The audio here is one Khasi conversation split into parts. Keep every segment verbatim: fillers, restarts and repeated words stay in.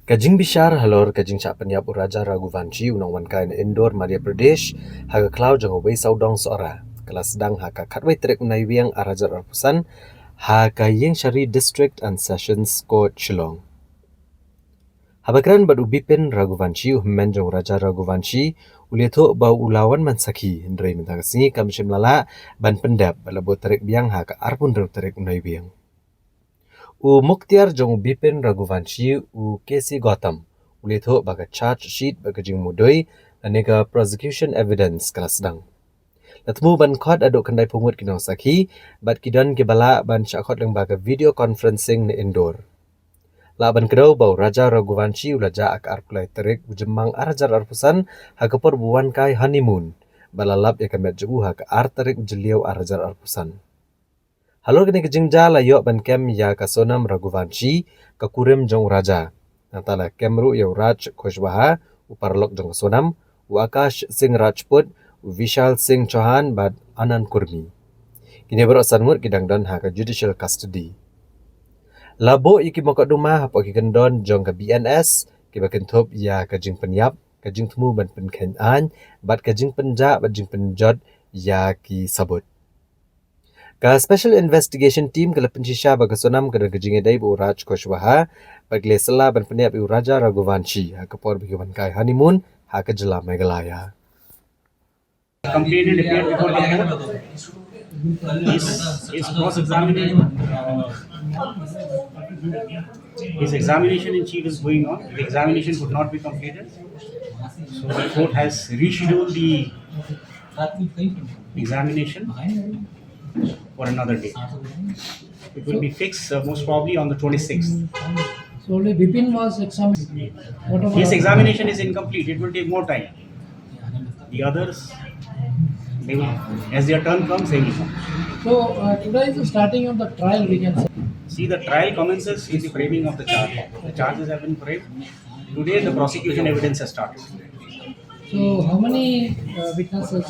Ka jingbishar halor ka jingshah pynïap u Raja Raghuvanshi u nongwan kai na Indore, Madhya Pradesh, ha ka khlaw jong uwei sawdong Sohra, ka la sdang ha ka khatwei tarik u Naiwieng ar hajar arphew san, ha ka Iingshari District and Sessions Court, Shillong. Haba kren bad u Bipin Raghuvanshi, u hynmen jong u Raja Raghuvanshi, u la ïathuh ba u la wan ban sakhi, hynrei mynta ka sngi kam shym la lah ban pyndep, bad la buh tarik biang ha ka arphew hynriew tarik u Naiwieng. U mukhtiar jong u Bipin Raghuvanshi, u K C Gautam, u la ïathuh ba ka charge sheet bad ka jingmudui lane ka prosecution evidence ka la sdang. La thmu ban khot haduh khyndai phew ngut ki nongsakhi, bad ki don kiba lah ban shah khot lyngba ka video conferencing na Indore. Lah ban kdew ba u Raja Raghuvanshi u la jah ha ka arphew lai tarik u Jymmang ar hajar arphew san, ha ka por ba u wan kai honeymoon, bad la lap ïa ka met jong u ha ka ar tarik u Jylliew ar hajar arphew san. Halor kane ka jingjia la ïoh ban kem ïa ka Sonam Raghuvanshi, ka kurim jong u Raja. Nangta la kem ruh ïa u Raj Kushwaha, u paralok jong ka Sonam, u Akash Singh Rajput, u Vishal Singh Chauhan bad Anand Kurmi. Kine baroh san ngut ki dang don ha ka judicial custody. La buh ïa ki mokotduma hapoh ki kyndon jong ka B N S, kiba kynthup ïa ka jingpynïap, ka jingthmu ban pynkheiñ aiñ, bad ka jingpynjah bad jingpynjot ïa ki sabut. Ka Special Investigation Team ka la pynshisha ba ka Sonam ka don ka jingïadei bad u Raj Kushwaha, bad ki la syllah ban pynïap ïa u Raja Raghuvanshi, ha ka por ba ki wan kai honeymoon ha ka jylla Meghalaya. Complainant appeared before the court. His, his cross-examination, uh, his examination in chief is going on. The examination could not be completed. So the court has rescheduled the examination for another day. It will be fixed, uh, most probably on the twenty-sixth. So only Bipin was examined. What about His examination is incomplete. It will take more time. The others, they will, as their turn comes, they will come. So, uh, today is the starting of the trial, we can say. See, the trial commences with the framing of the charge. The charges have been framed. Today, the prosecution evidence has started. So, how many, uh, witnesses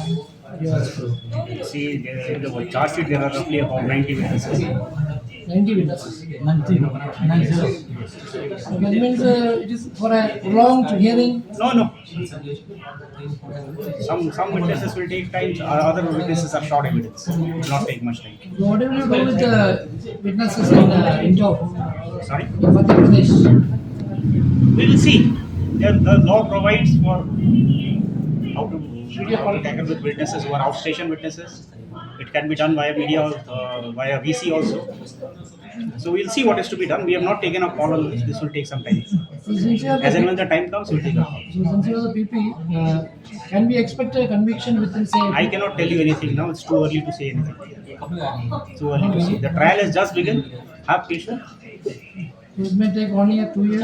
you are? See, there, in the charge sheet, there are roughly about ninety witnesses. Ninety witnesses? Ninety, nine zero. So that means, uh, it is for a prolonged hearing? No, no. Some, some witnesses will take time, uh, other witnesses are short evidence. It will not take much time. So what will you do with the witnesses in, uh, Indore? Sorry? In Madhya Pradesh? We will see. The, the law provides for how to, how to tackle with witnesses who are outstation witnesses. It can be done via media, uh, via V C also. So we'll see what is to be done. We have not taken a call on this. This will take some time. So since you are As and the, when the time comes, we'll take a call. So since you are the P P, uh, can we expect a conviction within, say, I cannot tell you anything now. It's too early to say anything. Too early to say. The trial has just begun. Have patience. It may take one year, two years.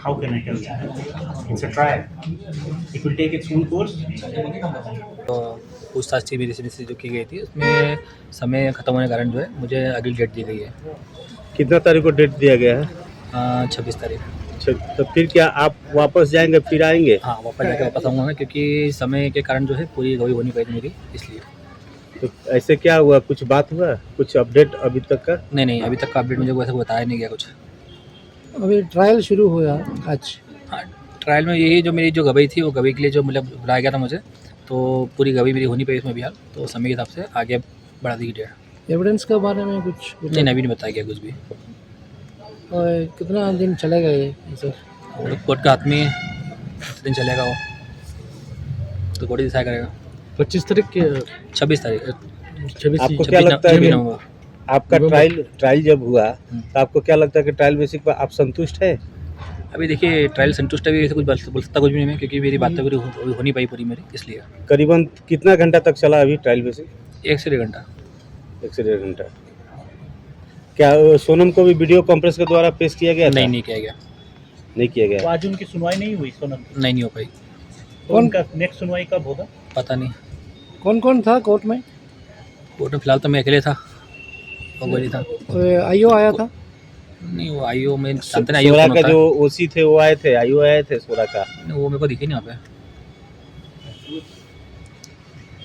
How can I tell you? It's a trial. It will take its own course. तो पूछताछ थी मेरी से जो की गई थी, उसमें समय ख़त्म होने के कारण जो है, मुझे अगली डेट दी गई है। कितना तारीख को डेट दिया गया है? अ, छब्बीस तारीख। अच्छा, तो फिर क्या आप वापस जाएंगे, फिर आएंगे? हाँ, वापस जाके वापस आऊँगा मैं, क्योंकि समय के कारण जो है, पूरी गवाही हो नहीं पाई थी मेरी, इसलिए। तो ऐसे क्या हुआ, कुछ बात हुआ, कुछ अपडेट अभी तक का? नहीं, नहीं, अभी तक का अपडेट मुझे वैसे बताया नहीं गया कुछ। अभी ट्रायल शुरू हुआ आज। हाँ, ट्रायल में यही जो मेरी जो गवाही थी, वो गवाही के लिए जो, मतलब, बुलाया गया था मुझे, तो पूरी गवाही मेरी हो नहीं पाई इसमें अभी हाल, तो समय के हिसाब से आगे बढ़ा दी डेट। एविडेंस के बारे में कुछ, नहीं, नहीं, अभी नहीं बताया गया कुछ भी। और कितना दिन चलेगा ये, सर? वो तो कोर्ट का हाथ में है, कितने दिन चलेगा वो, तो कोर्ट ही डिसाइड करेगा। पच्चीस तारीख के? छब्बीस तारीख। छब्बीस आपको छब्बीस क्या नव-, लगता है छब्बीस कि नवंबर। आपका नवंबर। ट्रायल, ट्रायल जब हुआ, हम्म। तो आपको क्या लगता है कि ट्रायल बेसिस पर आप संतुष्ट हैं? अभी देखिए, ट्रायल संतुष्ट, अभी ऐसे कुछ बोल, बोल सकता कुछ भी नहीं मैं, क्योंकि मेरी बात तो हम्म। पूरी हो, हो नहीं पाई पूरी मेरी, इसलिए। करीबन कितना घंटा तक चला अभी ट्रायल बेसिस? एक से डेढ़ घंटा। एक से डेढ़ घंटा। क्या वो सोनम को भी वीडियो कॉन्फ्रेंस के द्वारा पेश किया गया था? नहीं, नहीं किया गया। नहीं किया गया। तो आज उनकी सुनवाई नहीं हुई सोनम की? नहीं, नहीं हो पाई। तो कौन उनका नेक्स्ट सुनवाई कब होगा? पता नहीं। कौन कौन था कोर्ट में? कोर्ट में फिलहाल तो मैं अकेले था, और कोई नहीं था। अ, आईओ आया था? नहीं, वो आईओ में सो-, जानते ना, आईओ सोरा कौन का होता है? जो ओसी थे, वो आए थे, आईओ आए थे सोरा का। नहीं, वो मेरे को दिखे नहीं वहाँ पे।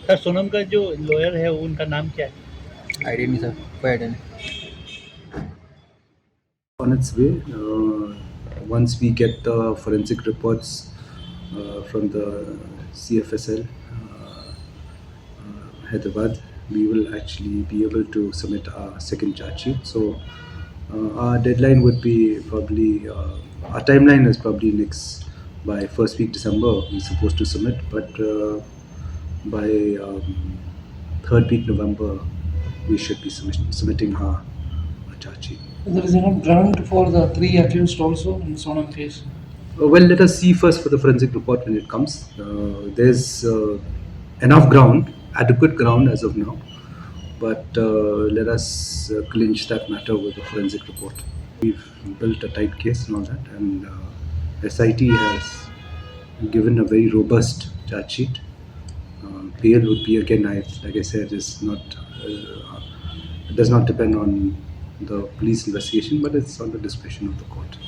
सर, सोनम का जो लॉयर है, उनका नाम क्या है? आइडिया नहीं सर, कोई आइडिया नहीं। On its way. Uh, once we get the forensic reports uh, from the C F S L uh, uh, Hyderabad, we will actually be able to submit our second charge sheet. So uh, our deadline would be probably, uh, our timeline is probably next, by first week December, we're supposed to submit, but uh, by um, third week November, we should be submit- submitting our, our charge sheet. There is enough ground for the three accused also in Sonam case. Uh, well, let us see first for the forensic report when it comes. Uh, there's uh, enough ground, adequate ground as of now, but uh, let us uh, clinch that matter with the forensic report. We've built a tight case and all that, and uh, S I T has given a very robust charge sheet. Uh, bail would be, again, I, like I said, is not uh, does not depend on the police investigation, but it's on the discretion of the court.